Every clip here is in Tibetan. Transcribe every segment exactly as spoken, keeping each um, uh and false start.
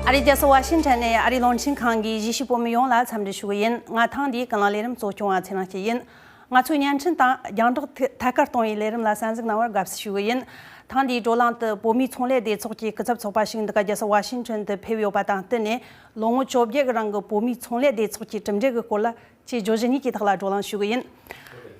ཨ་རིའི་རྒྱལ་ས་ཝ་ཤིང་ཊོན་ནས་ཨ་རིའི་རླུང་འཕྲིན་ཁང་གི་གཞིས་བྱེས་བོད་མི་ཡོངས་ལ་འཚམས་འདྲི་ཞུ་གི་ཡིན། ང་ཐེངས་འདིའི་ཀུན་གླེང་ལས་རིམ་གཙོ་སྐྱོང་བ་ཚེ་རིང་སྐྱིད་ཡིན། ང་ཚོའི་བརྙན་འཕྲིན་དང་རྒྱང་བསྒྲགས་ཐད་ཀར་གཏོང་བའི་ལས་རིམ་ལ་གསན་གཟིགས་གནང་བར་དགའ་བསུ་ཞུ་གི་ཡིན། ཐེངས་འདིའི་བགྲོ་གླེང་དུ་བོད་མིའི་ཚོང་ལས་སྡེ་ཚོགས་ཀྱི་སྐུ་ཚབ་ཚོགས་པ་ཞིག་འདི་ག་རྒྱལ་ས་ཝ་ཤིང་ཊོན་དུ་ཕེབས་ཡོད་པ་དང་བསྟུན་ནས། ལོ་ངོ་བཅོ་བརྒྱད་གི་རིང་གི་བོད་མིའི་ཚོང་ལས་སྡེ་ཚོགས་ཀྱི་གྲུབ་འབྲས་ཀྱི་སྐོར་ལ་ཆེད་བརྗོད་གཞི་གཉིས་ཀྱི་ཐོག་ལ་བགྲོ་གླེང་ཞུ་གི་ཡིན།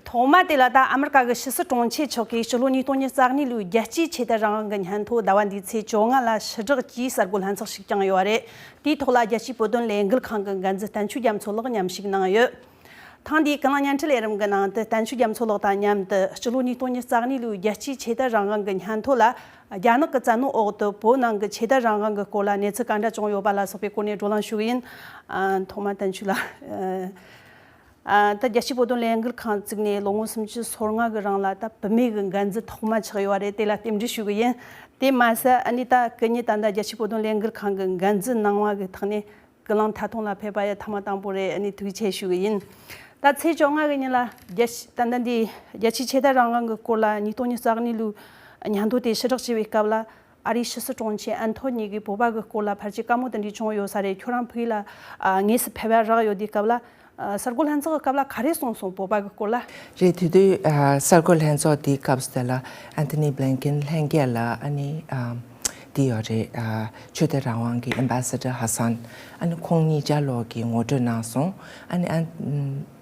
ཐོག་མ་དེ་ལ་ད་ཨ་མི་རི་ཀ་གི་ཕྱི་སྲིད་དྲུང་ཆེ་མཆོག་གིས་ཕྱི་ལོ་ཉིས་སྟོང་ཉི་ཤུ་རྩ་གཉིས་ལོའི་རྒྱལ་སྤྱིའི་ཆོས་དད་རང་དབང་གི་སྙན་ཐོ་ཟླ་བ་འདིའི་ཚེས་བཅོ་ལྔ་ལ་ཕྱི་བསྒྲགས་ཀྱིས་གསར་འགོད་ལྷན་ཚོགས་ཤིག་བསྐྱངས་ཡོད་པ་རེད། དེའི་ཐོག་ལ་རྒྱལ་སྤྱིའི་བོད་དོན་ལས་འགུལ་ཁང་གི་འགན་འཛིན་བསྟན་ཆོས་རྒྱ་མཚོ་ལགས་མཉམ་ཞུགས་གནང་ཡོད། ཐེངས་འདིའི་ཀུན་གླེང་བརྙན་འཕྲིན་ལས་རིམ་གྱི་ནང་དུ་བསྟན་ཆོས་རྒྱ་མཚོ་ལགས་དང་མཉམ་དུ་ཕྱི་ལོ་ཉིས་སྟོང་ཉི་ཤུ་རྩ་གཉིས་ལོའི་རྒྱལ་སྤྱིའི་ཆོས་དད་རང་དབང་གི་སྙན་ཐོ་ལ། རྒྱ་ནག་གི་བཙན་གནོན་འོག་ཏུ་བོད་ནང་གི་ཆོས་དད་རང་དབང་གི་སྐོར་ལ་གནས་ཚུལ་ག་འདྲ་བྱུང་ཡོད་པ་ལ་སོགས་པའི་སྐོར་ནས་བགྲོ་གླེང་ཞུ་གི་ཡིན། ཨ། ཐོག་མར་བསྟན་ཆོས་ལགས། ཨ། ད་རྒྱལ་སྤྱིའི་བོད་དོན་ལས་འགུལ་ཁང་བཙུགས་ནས་ལོ་ངོ་སུམ་ཅུ་སོ་ལྔ་གི་རིང་ལ་ད་བུད་མེད་ཀྱི་འགན་འཛིན་ཐོག་མ་ཆགས་ཡོད་པ་རེད། དེ་ལ་རྟེན་འབྲེལ་ཞུ་གི་ཡིན། དེ་མ་ཟད་ཨ་ནི་ད་སྐུ་ཉིད་ད་ལྟ་རྒྱལ་སྤྱིའི་བོད་དོན་ལས་འགུལ་ཁང་གི་འགན་འཛིན་གནང་བ་གི་ཐོག་ནས། ཀུན་གླེང་ཐད་གཏོང་ལ་ཕེབས་པ་ཡ་ཐེངས་མ་དང་པོ་རེད། ཨ་ནི་ཐུགས་རྗེ་ཆེ་ཞུ་གི་ཡིན། ད་ཚེས་བཅོ་ལྔ་གི་ཉིན་ལ་རྒྱལ་སྤྱི་ད་ལྟ་འདི་རྒྱལ་སྤྱིའི་ཆོས་དད་རང་དབང་གི་སྐོར་ལ་ཉིས་སྟོང་ཉི་ཤུ་རྩ་གཉིས་ལོའི་སྙན་ཐོ་དེ་ཕྱིར་བསྒྲགས་བྱས་པའི་སྐབས་ལ། ཨ་རིའི་ཕྱི་སྲིད་དྲུང་ཆེ་ཨན་ཐོ་ནི་གིས་བོད་པ་གི་སྐོར་ལ་ཕལ་ཆེར་བཀའ་མོལ་དེ་འདྲ་བྱུང་ཡོད་ས་རེད། ཁྱོད་རང་ཕ་གི་ལ་ཨ་དངོས་སུ་ཕེབས་པ་རག་ཡོད་དུས་སྐབས་ལ། ཨ། གསར་འགོད་ལྷན་ཚོགས་ཀྱི་སྐབས་ལ་ག་རེ་གསུངས་སོང་བོད་པ་གི་སྐོར་ལ། རེད། དེ་དུས་ཨ་གསར་འགོད་ལྷན་ཚོགས་དེའི་སྐབས་སུ་དེ་ལ་ཨན་ཐོ་ནི་བྷི་ལིན་ཀེན་ལྷན་རྒྱས་ལ་ཨ་ནི་ཨ་འདི་ཡོད་རེད། ཨ་ཆོས་དད་རང་དབང་གི་ཨེམ་བྷ་སེ་ཌར་ཧ་སན། ཨ་ནི་ཁོང་གཉིས་ཆ་ལོག་གིས་ངོ་སྤྲོད་གནང་སོང་། ཨ་ནི་ཨ་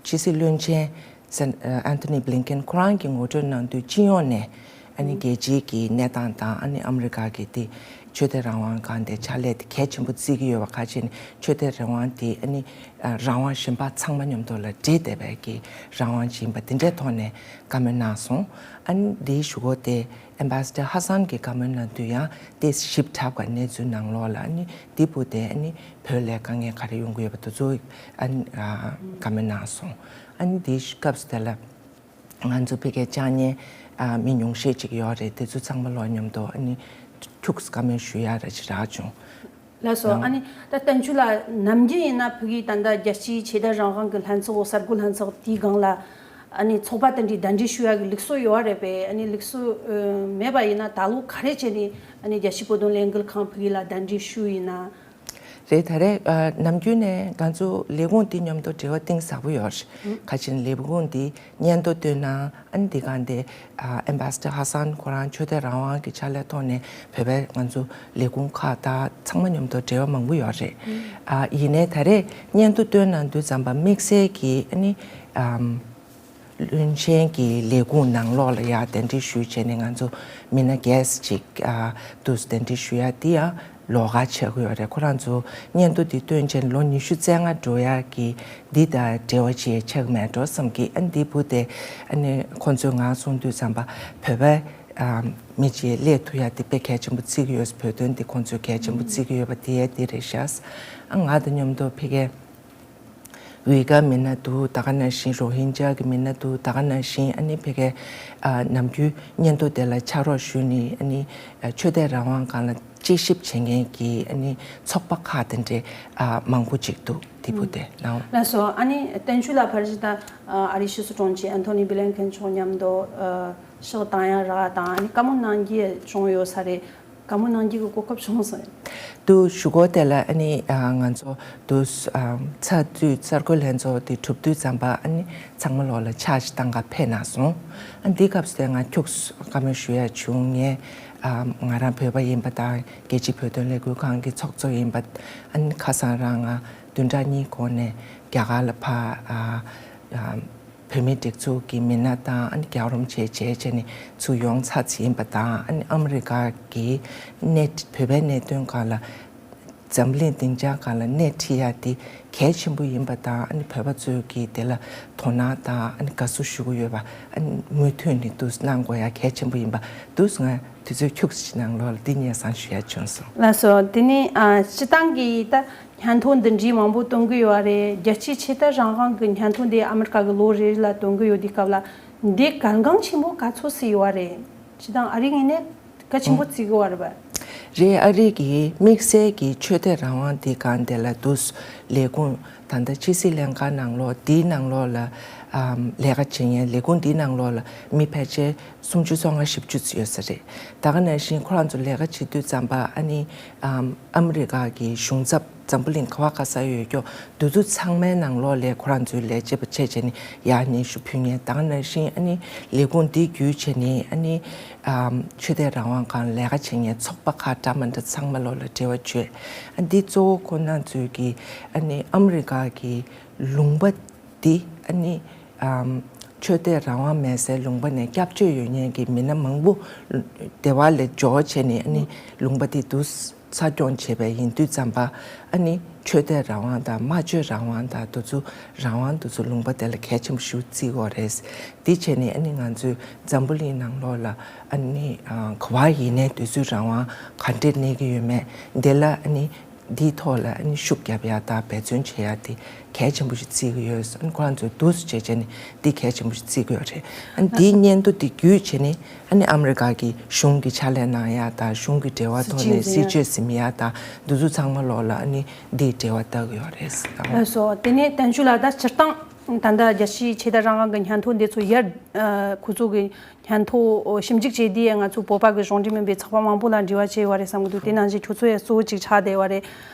ཕྱི་སྲིད་བློན་ཆེན་སན་ཨན་ཐོ་ནི་བྷི་ལིན་ཀེན་ཁོ་རང་གིས་ངོ་སྤྲོད་གནང་དུས་སྤྱི་ཡོངས་ནས་ཨ་ནི་རྒྱལ་སྤྱིའི་གི་གནས་སྟངས་དང་ཨ་ནི་ཨ་མི་རི་ཀ་གི་དེ་ཆོས་དད་རང་དབང་སྒང་དེ་ཕྱག་ལས་དེ་གལ་ཆེན་པོ་བརྩི་གི་ཡོད་པ། ཁ་ཅིག་ནི་ཆོས་དད་རང་དབང་དེ་ཨ་ནི་ཨ་རང་དབང་གཞན་པ་ཚང་མ་མཉམ་དུ་ལ་འདྲེས་བསྡད་པའི་གི་རང་དབང་ཅིག་ཡིན་པ་དེ་འདྲའི་ཐོག་ནས་བཀའ་མོལ་གནང་སོང་། ཨ་ནི་དེའི་གཞུག་གུ་དེ་ཨེམ་བྷ་སེ་ཌར་ཧ་སན་གྱིས་བཀའ་མོལ་གནང་དུས་ཡང་དེ་ཞིབ་ཕྲ་བ་གནས་ཚུལ་ནང་ལོགས་ལ་ཨ་ནི་དེ་བུ་དེ་ཨ་ནི་བོད་ལ་དཀའ་ངལ་ག་རེ་ཡོང་གི་ཡོད་པ་དེ་ཚོ་ཨ་ནི་ཨ་བཀའ་མོལ་གནང་སོང་། ཨ་ནི་དེའི་སྐབས་སུ་དེ་ལ། ང་ཚོ་ཕ་གིའི་ཅག་ཉེ་ཨ་མི་ཉུང་ཤས་ཅིག་ཡོད་རེད། དེ་ཚོ་ཚང་མ་ལོག་མཉམ་དུ་ཨ་ནི་ཁྱུགས་བཀའ་མོལ་ཞུ་ཡ་ར་ཅིག་རག་བྱུང་། ལགས་སོ། ཨ་ནི་ད་བསྟན་ཆོས་ལགས་ནམ་རྒྱུན་ཡིན་ན་ཕ་གིའི་ད་ལྟ་རྒྱལ་སྤྱིའི་ཆོས་དད་རང་དབང་གི་ལྷན་ཚོགས་གསར་འགོད་ལྷན་ཚོགས་དེའི་སྒང་ལ་ཨ་ནི་ཚོགས་པ་དེ་འདྲའི་གདན་འདྲེན་ཞུ་ཡ་གི་ལུགས་སྲོལ་ཡོད་རེད་པས། ཨ་ནི་ལུགས་སྲོལ་ཨ་མེད་པ་ཡིན་ན་ད་ལོ་ག་རེ་བྱས་ནས་ཨ་ནི་རྒྱལ་སྤྱིའི་བོད་དོན་ལས་འགུལ་ཁང་ཕ་གི་ལ་གདན་འདྲེན་ཞུས་ཡིན་ན། རེད། ད་རེས་ཨ་ནམ་རྒྱུན་ནས་ང་ཚོ་ལས་ཁུངས་འདི་མཉམ་དུ་འབྲེལ་བ་གཏིང་ཟབ་པོ་ཡོད་རེད། ཁ་ཅིག་ལས་ཁུངས་འདི་སྙན་ཐོ་བཏོན་ན་ཨ་ནི་འདི་ག་འདི་ཨ་ཨེམ་བྷ་སེ་ཌར་ཧ་སན་ཁོ་རང་ཆོས་དད་རང་དབང་གི་ཕྱག་ལས་ཐོག་ནས་བོད་པའི་ང་ཚོ་ལས་ཁུངས་ཁག་དང་ཚང་མ་མཉམ་དུ་འབྲེལ་བ་མང་པོ་ཡོད་རེད། ཨ་ཡིན་ནའི་ད་རེས་སྙན་ཐོ་བཏོན་གནང་དུས་ཙམ་པ་དམིགས་བསལ་གྱིས་ཨ་ནི་ཨམ། བློན་ཆེན་གྱི་ལས་ཁུངས་ནང་ལོགས་ལ་ཡར་གདན་འདྲེན་ཞུས་བྱས་ནས་ང་ཚོ་མི་སྣ་བརྒྱད་ཅིག་ཨ་འདུག་གདན་འདྲེན་ཞུ་ཡ་དེ་ཡང་ལོགས་ཀ་ཆགས་ཀྱི་ཡོད་རེད། ཁོ་རང་ཚོ་སྙན་ཐོ་འདི་བཏོན་བྱས་ལོ་ཉི་ཤུ་རྩ་ལྔ་འགྲོ་ཡ་གི་འདི་དང་འབྲེལ་བ་ཅིག་ཆགས་མེད་འགྲོ་བསམ་གི། ཨ་འདི་བུ་དེ་ཨ་ནི་ཁོ་ཚོས་ང་གསུང་དུས་ཙམ་པ་བོད་པའི་ཨ་མི་ཅིག་སླེབས་ཐུབ་ཡ་དེ་དཔེ་གལ་ཆེན་པོ་བརྩི་གི་ཡོད། བོད་དོན་དེ་ཁོ་ཚོས་གལ་ཆེན་པོ་བརྩི་གི་ཡོད་པ་དེ་ཡ་དེ་རེད་ཤག་ཨ་ང་དང་མཉམ་དུ་ཕ་གིའི་ཝི་ག་མི་སྣ་འདུག་ད་ག་ནང་བཞིན་རོ་ཧིན་ཇཱ་གི་མི་སྣ་འདུག་ད་ག་ནང་བཞིན་ཨ་ནི་ཕ་གིའི་ཨ་ནམ་རྒྱུན་སྙན་ཐོ་དེ་ལ་ཕྱག་རོགས་ཞུས་ནས་ཨ་ནི་ཨ་ཆོས་དད་རང་དབང་སྒང་ལ་དཔྱད་ཞིབ་བྱེད་མཁན་གྱི་ཨ་ནི་ཚོགས་པ་ཁག་དེ་འདྲའི་ཨ་མང་པོ་ཅིག་འདུག་དེ་བུ་དེ་ནང་། ལགས་སོ། ཨ་ནི་བསྟན་ཆོས་ལགས་ཕར་ཞིག་ད་ཨ་རིའི་ཕྱི་སྲིད་དྲུང་ཆེ་ཨན་ཐོ་ནི་བྷི་ལིན་ཀེན་མཆོག་མཉམ་དུ་ཨ་ཕྱག་བཏང་ཡ་རག་དང་ཨ་ནི་བཀའ་མོལ་གནང་རྒྱུ་བྱུང་ཡོད་ས་རེད། བཀའ་མོལ་གནང་རྒྱུ་གི་གོ་སྐབས་བྱུང་སོང་། དུ་གཞུག་གུ་དེ་ལ་ཨ་ནི་ཨ་ང་ཚོ་དུ་ཨ་ཚར་དུས་གསར་འགོད་ལྷན་ཚོགས་དེ་གྲུབ་དུས་ཙམ་པ་ཨ་ནི་ཚང་མ་ལོག་ལ་ཕྱག་ཅིག་བཏང་ག་ཕེབས་གནང་སོང་། ཨ་འདི་སྐབས་སུ་དེ་ང་ཁྱུགས་བཀའ་མོལ་ཞུ་ཡ་བྱུང་། ངས་ཨ་ང་རང་བོད་པ་ཡིན་པ་དང་རྒྱལ་སྤྱིའི་བོད་དོན་ལས་འགུལ་ཁང་གི་ཚོགས་གཙོ་ཡིན་པ་ཨ་ནི་ཁ་སང་རང་ང་བདུན་ཕྲག་གཉིས་གོང་ནས་རྒྱ་གར་ལ་ཕ་ཨ་ཨ། བོད་མིའི་སྒྲིག་འཛུགས་ཀྱི་མི་སྣ་དང་ཨ་ནི་རྒྱལ་བ་རིན་པོ་ཆེ་མཇལ་བྱས་ནས་ཚུར་ཡོང་ཚར་ཚར་ཡིན་པ་དང་ཨ་ནི་ཨ་མི་རི་ཀ་གི་གནད་བོད་པའི་གནད་དོན་སྒང་ལ་འཛམ་གླིང་སྡིངས་ཆ་སྒང་ལ་སྣེ་ཁྲིད་ཡ་དེ་གལ་ཆེན་པོ་ཡིན་པ་དང་ཨ་ནི་བོད་པ་ཚོས་ཀྱི་དེ་ལ་དོ་སྣང་དང་ཨ་ནི་དགའ་བསུ་ཞུ་གི་ཡོད་པ་ཨ་ནི་མུ་མཐུད་ནས་འདུག་གནང་དགོས་ཡ་གལ་ཆེན་པོ་ཡིན་པ་འདུག་ང་དུས་ཚོད་ཁྱུག་ཅིག་ནང་ལོགས་ལ་འདི་སྙན་སེང་ཞུ་ཡ་བྱུང་སོང་། ལགས་སོ། དེ་ནི་ཨ་སྤྱི་བཏང་གི་ད་སྙན་ཐོ་འདི་འདྲའི་མང་པོ་བཏོན་གི་ཡོད་རེད། རྒྱལ་སྤྱིའི་ཆོས་དད་རང་དབང་གི་སྙན་ཐོ་འདི་ཨ་མི་རི་ཀ་གི་ལོ་རེ་རེ་ལ་བཏོན་གི་ཡོད་དུས་སྐབས་ལ་འདི་གལ་འགངས་ཆེན་པོ་ག་ཚོད་ཅིག་ཡོད་རེད། སྤྱི་བཏང་ཨ་རིའི་ངོས་ནས་གལ་ཆེན་པོ་བརྩི་གི་ཡོད་རེད་པ། རེད། ཨ་རི་གི་དམིགས་བསལ་གྱི་ཆོས་དད་རང་དབང་འདི་སྒང་དེ་ལ་འདུག་ལས་ཁུངས་ད་ལྟ་ཕྱི་སྲིད་ལྷན་ཁང་ནང་ལོགས་འདིའི་ནང་ལོགས་ལ་ ཨམ་ལས་ཀ་བྱེད་མཁན་ལས་ཁུངས་འདིའི་ནང་ལོགས་ལ་མི་ཕལ་ཆེར་སུམ་ཅུ་སོ་ལྔ་བཞི་བཅུ་ཙམ་ཡོད་ས་རེད། ད་ག་ནང་བཞིན་ཁོ་རང་ཚོ་ལས་ཀ་བྱེད་དུས་ཙམ་པ་ཨ་ནི་ཨམ་ཨ་མི་རི་ཀ་གི་གཞུང་ཚབ་འཛམ་བུ་གླིང་ག་བ་ག་ས་ཡོད་ཀྱོག་འདི་ཚོ་ཚང་མའི་ནང་ལོགས་ལ་ཁོ་རང་ཚོའི་ལས་བྱེད་པ་བྱས་བྱས་ནས་ཡར་སྙན་ཞུ་ཕུལ་མཁན། ད་ག་ནང་བཞིན་ཨ་ནི་ལས་ཁུངས་འདི་བརྒྱུད་བྱས་ནས་ཨ་ནི་ཨམ་ཆོས་དད་རང་དབང་སྒང་ལས་ཀ་བྱེད་མཁན་ཚོགས་པ་ཁག་འདྲ་མི་འདྲ་ཚང་མ་ལོགས་ལ་འབྲེལ་བ་བྱོས། ཨ་འདི་གཙོ་བོ་ཁོ་ན་ཚོས་ཀྱི་ཨ་ནི་ཨ་མི་རི་ཀ་གི་ལུང་པ་འདི་ཨ་ནི་ཨམ་ཆོས་དད་རང་དབང་མེད་སའི་ལུང་པ་ནས་སྐྱབས་བཅོལ་ཡོད་མཁན་གྱི་མི་སྣ་མང་པོ་སྡེ་བ་ལས་འབྱོར་བྱས་ནས་ཨ་ནི་ལུང་པ་འདི་འདུག་ས་སྐྱོང་བྱས་པ་ཡིན་དུས་ཙམ་པ་ཨ་ནི་ཆོས་དད་རང་དབང་དང་སྨྲ་བརྗོད་རང་དབང་དང་འདི་ཚོ་རང་དབང་འདི་ཚོ་ལུང་པ་དེ་ལ་གལ་ཆེན་པོ་ཞིག་བརྩི་དགོས་རེད། འདི་བྱས་ནས་ཨ་ནི་ང་ཚོའི་འཛམ་བུ་གླིང་ནང་ལོགས་ལ་ཨ་ནི་ག་བ་ཡིན་ནའི་འདི་ཚོའི་རང་དབང་ག་འདྲས་གནས་ཀྱི་ཡོད་མེད་འདི་ལ་ཨ་ནི་འདིའི་ཐོག་ལ་ཨ་ནི་ཤུགས་རྒྱབ་ཡ་དང་འབད་བརྩོན་བྱེད་ཡ་དེ་གལ་ཆེན་པོ་ཞིག་བརྩི་གི་ཡོད། ཨ་ནི་ཁོ་རང་ཚོས་འདུག་སེ་བྱས་བྱས་ནས་འདི་གལ་ཆེན་པོ་ཞིག་བརྩི་གི་ཡོད་རེད། ཨ་ནི་འདིའི་སྙན་ཐོ་འདི་བརྒྱུད་བྱས་ནས་ཨ་ནི་ཨ་མི་རི་ཀ་གི་གཞུང་གི་ཕྱག་ལས་གནང་ཡ་དང་གཞུང་གི་འབྲེལ་བ་ཐོག་ནས་སྲིད་བྱུས་འཛིན་ཡ་དང་འདི་ཚོ་ཚང་མ་ལོགས་ལ་ཨ་ནི་འདིའི་འབྲེལ་བ་བལྟ་གི་ཡོད་རེད། ལགས་སོ། དེ་ནས་བསྟན་ཆོས་ལགས། ད་སྤྱིར་བཏང་ད་ལྟ་རྒྱལ་སྤྱིའི་ཆོས་དད་རང་དབང་གི་སྙན་ཐོ་འདི་ཚོ་ཡར་ཨ་ཁོ་ཚོ་གི་སྙན་ཐོ་ཞིབ་འཇུག་བྱས་དུས་ང་ཚོ་བོད་པ་གི་གཞུང་འབྲེལ་མིན་པའི་ཚོགས་པ་མང་པོ་ལ་འབྲེལ་བ་བྱས་ཡོད་རེད་བསམ་གི་འདུག་དེ་ནང་བཞིན་ཁྱོད་ཚོ་ཡང་གཙོ་བོ་གཅིག་ཆགས་བསྡད་ཡོད་རེད།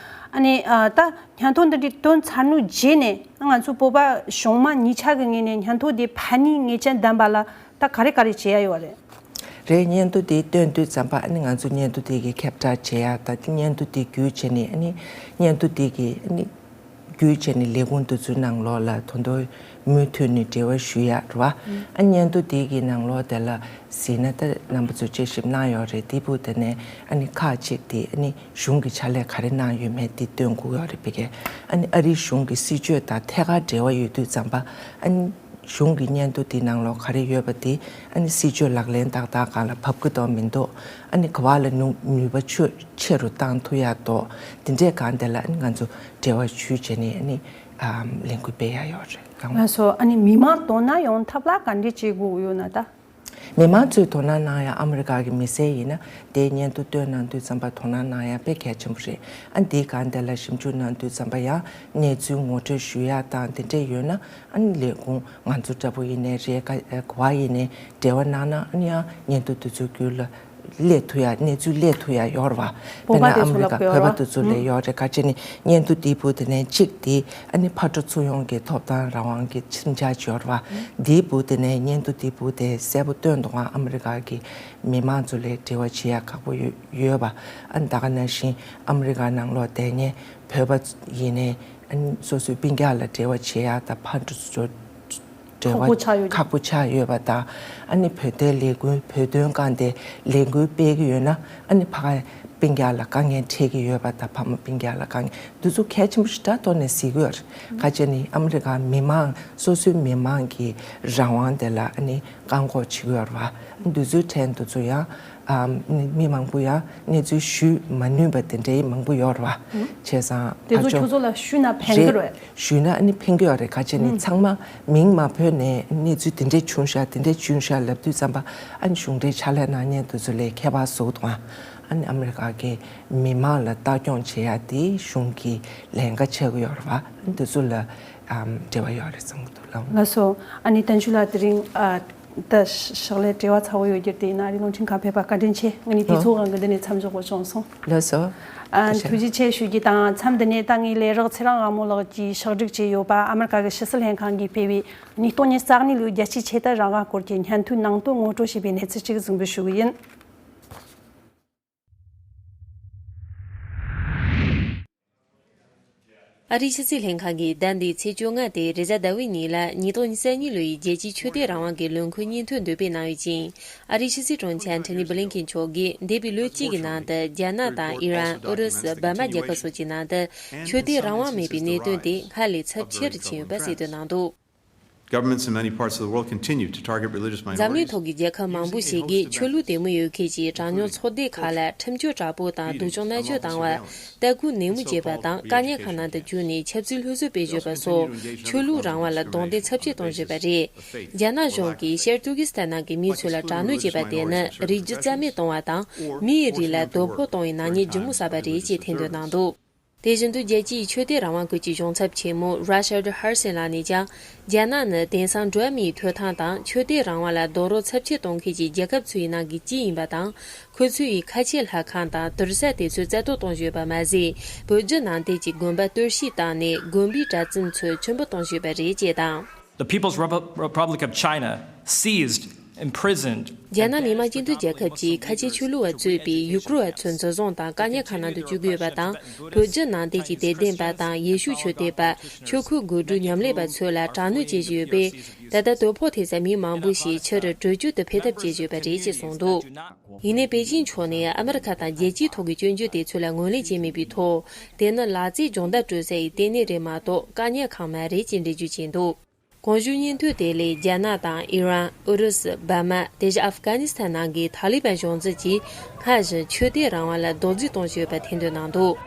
ཨ་ནི་ཨ་ད་སྙན་ཐོ་འདི་འདྲའི་བཏོན་ཚར་ནུས་རྗེས་ནས་ང་ཚོ་བོད་པ་གཞུང་མང་གཉིས་ཆ་གི་ངོས་ནས་སྙན་ཐོ་འདི་ཕན་ནུས་ངེས་ཅན་ལྡན་པ་ལ་ད་ག་རེ་ག་རེ་བྱེད་ཡ་ཡོད་རེད། རེད། སྙན་ཐོ་འདི་བཏོན་དུས་ཙམ་པ་ཨ་ནི་ང་ཚོ་སྙན་ཐོ་འདི་གི་ཁྱབ་བསྒྲགས་བྱེད་ཡ་དང་སྙན་ཐོ་འདི་བརྒྱུད་བྱས་ནས་ཨ་ནི་སྙན་ཐོ་འདི་གི་ཨ་ནི་བརྒྱུད་བྱས་ནས་ལས་ཁུངས་འདི་ཚོའི་ནང་ལོགས་ལ་ད་དུང་མུ་མཐུད་ནས་འབྲེལ་བ་ཞུ་ཡ་རེད་བ། ཨ་སྙན་ཐོ་འདི་གི་ནང་ལོགས་དེ་ལ་གཟིགས་ན་ད་རྣམ་པ་ཚོས་དཔྱད་ཞིབ་གནང་ཡོད་རེད། འདི་བུ་དེ་ནས་ཨ་ནི་ཁག་ཅིག་དེ་ཨ་ནི་གཞུང་གི་ཕྱག་ལས་ག་རེ་གནང་ཡོད་མེད་འདི་སྟོན་དགོས་ཡོད་རེད། བི་ཀའི་ཨ་ནི་ཨ་རིའི་གཞུང་གི་སྲིད་བྱུས་དང་ཐད་ཀར་འབྲེལ་བ་ཡོད་དུས་ཙམ་པ་ཨ་ནི་གཞུང་གི་སྙན་ཐོ་དེའི་ནང་ལོགས་ག་རེ་ཡོད་པ་དེ་ཨ་ནི་སྲིད་བྱུས་ལག་ལེན་ཏག་ཏག་སྒང་ལ་བབས་ཀྱི་འདུག་མི་འདུག་ཨ་ནི་ག་བ་ལ་ནུ་ནུས་པ་ཆེ་ཆེ་རུ་བཏང་ཐུབ་ཡ་འདུག་དེ་འདྲའི་སྒང་དེ་ལ་ཨ་ནི་ང་ཚོ་འབྲེལ་བ་ཞུས་བྱས་ནས་ཨ་ནི་ཨམ་ལས་འགུལ་སྤེལ་ཡ་ཡོད་རེད། ལགས་སོ། ཨ་ནི་མི་མང་དོ་སྣང་ཡོང་ཐབས་ལ་ག་འདྲས་བྱེད་དགོས་ཡོད་ན་ད། མི་མང་ཚོས་དོ་སྣང་གནང་ཡ་ཨ་མི་རི་ཀ་གི་མི་སེར་ཡིན་ན་དེའི་སྙན་ཐོ་བཏོན་གནང་དུས་ཙམ་པ་དོ་སྣང་གནང་ཡ་དཔེ་གལ་ཆེན་པོ་རེད། ཨ་འདིའི་སྒང་དེ་ལ་ཞིབ་འཇུག་གནང་དུས་ཙམ་པ་ཡང་གནས་ཚུལ་ངོ་སྤྲོད་ཞུ་ཡ་དང་དེ་འདྲས་ཡོད་ན་ཨ་ནི་ལས་ཁུངས་ང་ཚོ་འདྲ་པོ་ཡིན་ནའི་རེད། ག་ག་བ་ཡིན་ནའི་འབྲེལ་བ་གནང་ན་ཨ་ནི་ཡང་སྙན་ཐོ་དེ་ཚོའི་བརྒྱུད་ལ་སླེབས་ཐུབ་ཡ་གནས་ཚུལ་སླེབས་ཐུབ་ཡ་ཡོད་རེད་བ། བོད་པ་དཔེར་ན་དེ་ཨ་མི་རི་ཀ་ཚོ་ལ་བོད་པ་ཡོད་རེད་བ། དེ་ཚོ་ལ་ཡོད་རེད། ག་ཅི་ནི་སྙན་ཐོ་དེའི་བུ་དེ་ནས་གཅིག་དེ་ཨ་ནི་ཕར་འགྲོ་ཚུར་ཡོང་གི་ཐོབ་ཐང་རང་དབང་གི་ཁྲིམས་འཆར་ཅིག་ཡོད་རེད་བ། དེའི་བུ་དེ་ནས་སྙན་ཐོ་དེའི་བུ་དེ་གསལ་པོ་སྟོན་འདུག་ག་ཨ་མི་རི་ཀ་གི་མི་མང་ཚོ་ལ་འབྲེལ་བ་བྱེད་ཡ་ཁག་པོ་ཡོད་ཡོད་པ། ཨ་ནི་ད་ག་ནང་བཞིན་ཨ་མི་རི་ཀ་ནང་ལོགས་བསྡད་མཁན་བོད་པ་ཡིན་ནའི་ཨ་ནི་སོ་སོའི་སྤུན་ཀྱག་ལ་འབྲེལ་བ་བྱེད་ཡ་དང་ཕར་འགྲོ་ཚུར་འགྲོ་འབྲེལ་བ་ཁག་པོ་ཆགས་ཡོད་ཀྱང་ཁག་པོ་ཆགས་ཡོད་པ་དང་། ཨ་ནི་བོད་དོན་ལས་འགུལ་བོད་དོན་སྒང་དེ་ལས་འགུལ་སྤེལ་གྱི་ཡོད་ན་ཨ་ནི་ཕ་ག་སྤུན་ཀྱག་ལ་དཀའ་ངལ་འཕྲད་ཀྱི་ཡོད་པ་དང་ཕ་མ་སྤུན་ཀྱག་ལ་དཀའ་ངལ་འདི་ཚོ་གལ་ཆེན་པོ་ཞིག་འདྲ་ཐོག་ནས་གཟིགས་ཀྱི་ཡོད་རེད། ག་ཅི་ནི་ཨ་མི་རི་ཀ་མི་མང་སོ་སོའི་མི་མང་གི་རང་དབང་དེ་ལ་ཨ་ནི་བཀག་འགོག་བྱེད་ཀྱི་ཡོད་རེད་བ། འདི་ཚོའི་གྲས་འདི་ཚོ་ཡང་ཨ་མི་མང་པོ་ཡང་གནས་ཚུལ་ཞུ་མ་ནུས་པ་དེ་འདྲའི་མང་པོ་ཡོད་རེད་བ། བྱས་ཙང་དེ་ཚོ་ཕར་ཕྱོགས་ཁྱོད་ཚོ་ལ་ཞུས་ན་ཕན་གྱི་རེད། རེད། ཞུས་ན་ཨ་ནི་ཕན་གྱི་ཡོད་རེད། ག་ཅི་ནི་ཚང་མ་མིང་མ་འབོད་ནས་གནས་ཚུལ་དེ་འདྲས་བྱུང་ཤག་དེ་འདྲས་བྱུང་ཤག་ལབ་དུས་ཙམ་པ་ཨ་ནི་གཞུང་འབྲེལ་ཕྱག་ལས་གནང་མཁན་དེ་ཚོ་ལ་ཁྱད་པར་བཟོ་གི་འདུག་ཨ་ནི་ཨ་མི་རི་ཀ་གི་མི་མང་ལ་ལྟ་སྐྱོང་བྱེད་ཡ་དེ་གཞུང་གི་ལས་ཀ་བྱེད་ཀྱི་ཡོད་རེད་བ། ཨ་ནི་དེ་ཚོ་ལ་ཨམ་འབྲེལ་བ་ཡོད་རེད་བསམ་གྱི་འདུག་ལགས། ལགས་སོ། ཨ་ནི་བསྟན་ཆོས་ལགས་དེ་རིང་ཨ། ད་ཕྱག་ལས་བྲེལ་བ་ཚ་བོ་ཡོད་རྒྱུར་དེ་ཡིན་ན་རི་ལུང་ཁྲིན་ཁང་ཕེབས་པ་བཀའ་དྲིན་ཆེ། ང་ནི་དུས་ཚོད་འང་གི་འདི་ནས་མཚམས་འཇོག་དགོས་བྱུང་སོང་། ལགས་སོ། ཨ། ཐུགས་རྗེ་ཆེ་ཞུ་རྒྱུ་དང་མཚམས་འདི་ནས་ད་ངའི་ལས་རོགས་ཚེ་རིང་དབང་མོ་ལགས་ཀྱིས་ཕྱག་སྒྲིག་བྱས་ཡོད་པ་ཨ་མི་རི་ཀ་གི་ཕྱི་སྲིད་ལྷན་ཁང་གིས་སྤེལ་བའི་ཉིས་སྟོང་ཉི་ཤུ་རྩ་གཉིས་ལོའི་རྒྱལ་སྤྱིའི་ཆོས་དད་རང་དབང་སྐོར་གྱི་སྙན་ཐོའི་ནང་དོན་ངོ་སྤྲོད་བྱས་པའི་གནས་ཚུལ་ཅིག་གཟིགས་འབུལ་ཞུ་གི་ཡིན། ཨ་རིའི་ཕྱི་སྲིད་ལྷན་ཁང་གིས་ཟླ་འདིའི་ཚེས་བཅོ་ལྔ་སྟེ་རེས་གཟའ་ཟླ་བའི་ཉིན་ལ་ཉིས་སྟོང་ཉི་ཤུ་རྩ་གཉིས་ལོའི་རྒྱལ་སྤྱིའི་ཆོས་དད་རང་དབང་གི་ལས་འགུལ་སྙན་ཐོ་འདོན་སྤེལ་གནང་ཡོད་ཅིང་། ཨ་རིའི་ཕྱི་སྲིད་དྲུང་ཆེ་ཨན་ཐོ་ནི་བྷི་ལིན་ཀེན་མཆོག་གིས་འདས་པའི་ལོ་གཅིག་གི་ནང་དུ་རྒྱ་ནག་དང་ཨི་རན། ཨུ་རུ་སུ། འབར་མ་རྒྱལ་ཁབ་སོགས་ཀྱི་ནང་དུ་ཆོས་དད་རང་དབང་མེད་པའི་གནད་དོན་དེ་སྔར་ལས་ཚབས་ཆེ་རུ་ཕྱིན་ཡོད་པ་གསལ་སྟོན་གནང་འདུག། Governments in many parts of the world continue to target religious minorities. འཛམ་གླིང་ཐོག་གི་རྒྱལ་ཁབ་མང་པོ་ཞིག་གིས་ཆོས་ལུགས་དད་མོས་ཡོད་མཁན་གྱི་གྲངས་ཉུང་ཚོགས་སྡེ་ཁག་ལ་ཁྲིམས་གཅོད་དྲག་པོ་དང་སྡུག་སྦྱོང་མནར་གཅོད་བཏང་བར་ལྟ་སྐུལ་ནན་མོ་བྱེད་པ་དང་དཀའ་ཉེན་ཁག་ནང་དུ་བཅུག་ནས་ཆབ་སྲིད་སླར་གསོ་སྤེལ་བྱེད་པ་སོགས་ཆོས་ལུགས་རང་དབང་ལ་རྡུང་རྡེག་ཚབས་ཆེ་གཏོང་བཞིན་པ་རེད། རྒྱ་ནག་གཞུང་གིས་ཤར་ཏུར་ཀི་སི་ཐན་ནང་གི་མི་ཚོ་ལ་དྲག་གནོན་བྱེད་པ་དེ་ནི་རིགས་རྒྱུད་རྩ་མེད་གཏོང་བ་དང་མི་ཡི་རིགས་ལ་དོ་ཕོག་གཏོང་བའི་ནག་ཉེས་ལྗིད་མོ་བསགས་པ་རེད་ཅེས་ཐེར་འདོན་གནང་འདུག། དེ་བཞིན་དུ་རྒྱལ་སྤྱིའི་ཆོས་དད་རང་དབང་སྐོར་གྱི་གཞུང་ཚབ་ཆེན་མོ་Rashad Harrison་ལགས་ནས་ཀྱང་། རྒྱ་ནག་ནི་དེང་སང་འགྲོ་བ་མིའི་ཐོབ་ཐང་དང་ཆོས་དད་རང་དབང་ལ་རྡོག་རོལ་ཚབས་ཆེ་གཏོང་མཁན་གྱི་རྒྱལ་ཁབ་ཚོའི་ནང་གི་གཅིག་ཡིན་པ་དང་། ཁོ་ཚོས་ཁ་ཆེ་ལྷ་ཁང་དང་དུར་ས་དེ་ཚོ་རྩ་གཏོར་གཏོང་བཞིན་ཡོད་པ་མ་ཟད། བོད་བརྒྱུད་ནང་བསྟན་གྱི་དགོན་པ་གཏོར་བཤིག་བཏང་ནས་དགོན་པའི་གྲྭ་བཙུན་ཚོ་ཁྱིམ་པ་གཏོང་བཞིན་ཡོད་པ་རེད་ཅེས་དང་། The People's Repu- Republic of China seized, imprisoned, རྒྱ་ནག་མི་དམངས་སྤྱི་མཐུན་རྒྱལ་ཁབ་ཀྱིས་ཁ་ཆེ་ཆོས་ལུགས་པ་གཙོས་པའི་ཡུ་གུར་བ་ཚོའི་འཛིན་བཟུང་དང་བཀག་ཉར་ཁང་ནང་དུ་བཅུག་གི་ཡོད་པ་དང་། བོད་བརྒྱུད་ནང་བསྟན་གྱི་དད་ལྡན་པ་དང་ཡེ་ཤུ་ཆོས་དད་པ། ཆོས་ཁུལ་དགོན་སྡེའི་ཉམས་ལེན་པ་ཚོ་ལ་དྲག་གནོན་བྱེད་བཞིན་ཡོད་པས། ད་ལྟ་དོ་ཕོག་ཐེབས་ས་མི་མང་པོ་ཞིག་ཕྱིར་བྲོས་བྱོལ་དུ་ཕེབས་ཐབས་བྱེད་བཞིན་ཡོད་པ་རེད་ཅེས་གསུངས་འདུག་ཡིན་ནའི་པེ་ཅིན་ཕྱོགས་ནས་ཨ་མི་རི་ཁ་དང་རྒྱལ་སྤྱིའི་ཐོག་གི་སྐྱོན་བརྗོད་དེ་ཚོ་ལ་ངོས་ལེན་བྱས་མེད་པའི་ཐོག་དེ་ནི་ལག་རྩལ་སྦྱོང་བརྡར་སྤྲོད་ས་ཡི་ལྟེ་གནས་རེད་མ་གཏོགས་བཀག་ཉར་ཁང་མ་རེད་ཅེས་འགྲེལ་བརྗོད་བྱས་འདུག་གོང་ཞུས་སྙན་ཐོ་དེ་ལས་རྒྱ་ནག་དང་ཨི་རན། ཨུ་རུ་སུ། འབར་མ། དེ་བཞིན་ཨབ་གྷ་ནི་སི་ཐན་ནང་གི་ཐ་ལི་བན་གཞུང་འཛིན་གྱིས་སྔར་བཞིན་ཆོས་དད་རང་དབང་ལ་རྡོག་རྫིས་གཏོང་བཞིན་ཡོད་པ་ཐེར་འདོན་གནང་འདུག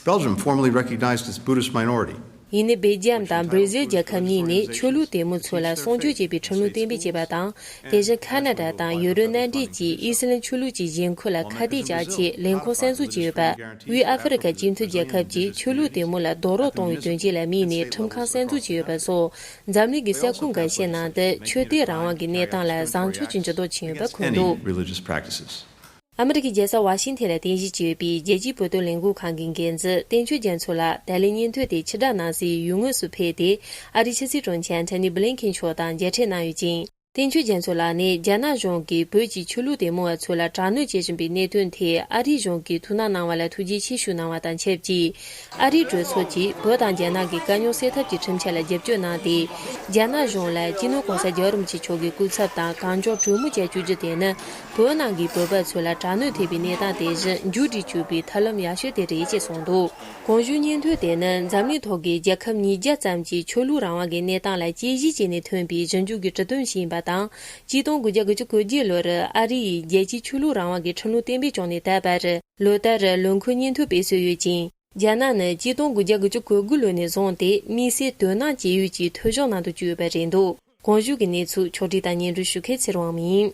Belgium formally recognized its Buddhist minority. ཡིན་ནའི་སྦེལ་ཇམ་དང་སྦྲེ་ཟིལ་རྒྱལ་ཁབ་གཉིས་ནས་ཆོས་ལུགས་དེ་མོ་ཚོ་ལ་སྲུང་སྐྱོབ་བྱེད་པའི་ཁྲིམས་ལུགས་གཏན་འབེབས་བྱས་པ་དང་། དེ་བཞིན་ཁ་ན་ཌ་དང་ཡུ་རོབ་མནའ་འབྲེལ་གྱིས་ཨི་སི་ལམ་ཆོས་ལུགས་ཀྱི་གཞེས་འཁོན་ལ་ཁ་གཏད་བཅག་ཆེད་ལས་ཁུངས་གསར་འཛུགས་བྱས་ཡོད་པ། དབུས་ཨ་ཧྥེ་རི་ཁ་སྤྱི་མཐུན་རྒྱལ་ཁབ་ཀྱིས་ཆོས་ལུགས་དེ་མོ་ལ་རྡོག་རོལ་གཏོང་བའི་དོན་རྐྱེན་ལ་དམིགས་ནས་ཁྲིམས་ཁང་གསར་འཛུགས་བྱས་ཡོད་པ་སོགས། འཛམ་གླིང་གི་ས་ཁུལ་འགའ་ཤས་ནང་དུ་ཆོས་དད་རང་དབང་གི་གནས་སྟངས་ལ་བཟང་ཕྱོགས་ཀྱི་འགྱུར་ལྡོག་ཕྱིན་ཡོད་པ་འཁོད་འདུག Any religious practices. ཨ་མི་རི་ཀའི་རྒྱལ་ས་ཝ་ཤིང་ཐན་ལ་རྟེན་གཞི་བྱས་ཡོད་པའི་རྒྱལ་སྤྱིའི་བོད་དོན་ལས་འགུལ་ཁང་གི་འགན་འཛིན་བསྟན་ཆོས་རྒྱ་མཚོ་ལགས་ད་ལན་སྙན་ཐོ་དེ་ཕྱི་དྲགས་གནང་སའི་ཡུལ་དངོས་སུ་ཕེབས་ཏེ། ཨ་རིའི་ཕྱི་སྲིད་དྲུང་ཆེ་ཨན་ཐོ་ནི་བྷི་ལིན་ཁེན་མཆོག་དང་མཇལ་འཕྲད་གནང་ཡོད་ཅིང་། བསྟན་ཆོས་རྒྱ་མཚོ་ལགས་ནས་རྒྱ་ནག་གཞུང་གིས་བོད་ཀྱི་ཆོས་ལུགས་དེ་མོ་བ་ཚོ་ལ་དྲག་གནོན་བྱེད་བཞིན་པའི་གནད་དོན་ཐད་ཨ་རིའི་གཞུང་གིས་ཐུགས་སྣང་གནང་བ་ལ་ཐུགས་རྗེ་ཆེ་ཞུ་གནང་བ་དང་ཆབས་ཅིག་ཨ་རིའི་གྲོས་ཚོགས་ཀྱིས་བོད་དང་རྒྱ་ནག་གི་དཀའ་རྙོག་སེལ་ཐབས་ཀྱི་ཁྲིམས་འཆར་ལ་རྒྱབ་སྐྱོར་གནང་སྟེ། རྒྱ་ནག་གཞུང་ལ་སྤྱི་ནོར་གོང་ས་རྒྱལ་བ་རིན་པོ་ཆེ་མཆོག་གི་སྐུ་ཚབ་དང་གང་མགྱོགས་གྲོས་མོལ་བྱ་བཅུག་རྒྱུ་དེ་ནི། བོད་ནང་གི་བོད་པ་ཚོ་ལ་དྲག་གནོན་ཐེབས་པའི་གནས་སྟངས་དེ་བཞིན་མཇུག་སྒྲིལ་བཅུག་པའི་ཐབས་ལམ་ཡག་ཤོས་དེ་རེད་ཅེས་གསུངས་འདུག་གོང་ཞུས་སྙན་ཐོ་དེ་ནི་འཛམ་གླིང་ཐོག་གི་རྒྱལ་ཁབ་ཉིས་བརྒྱ་ཙམ་གྱི་ཆོས་ལུགས་རང་དབང་གི་གནས་སྟངས་ལ་དཔྱད་ཞིབ་བྱས་ནས་ཐོན་པའི་ཞིབ་འཇུག་གི་དྲི་དོན་ཞིག་ཡིན་པ་དང་། གཅིག་སྟོང་དགུ་བརྒྱ་དགུ་བཅུ་གོ་བརྒྱད་ལོར་ཨ་རི་ཡི་རྒྱལ་སྤྱིའི་ཆོས་ལུགས་རང་དབང་གི་ཁྲིམས་ལུགས་གཏན་འབེབས་བྱུང་ནས་ད་བར་ལོ་ལྟར་ལོ་འཁོར་སྙན་ཐོ་སྤེལ་སྲོལ་ཡོད་ཅིང་། རྒྱ་ནག་ནི་གཅིག་སྟོང་དགུ་བརྒྱ་དགུ་བཅུ་གོ་དགུ་ལོ་ནས་བཟུང་སྟེ་དམིགས་བསལ་དོ་སྣང་བྱེད་ཡུལ་གྱི་ཐོ་གཞུང་ནང་དུ་བཅུག་ཡོད་པ་རེད་འདུག་གོང་ཞུས་ཀྱི་གནས་ཚུལ་ཕྱོགས་སྒྲིག་དང་སྙན་སྒྲོན་ཞུ་མཁན་ཚེ་རིང་དབང་མོ་ཡིན།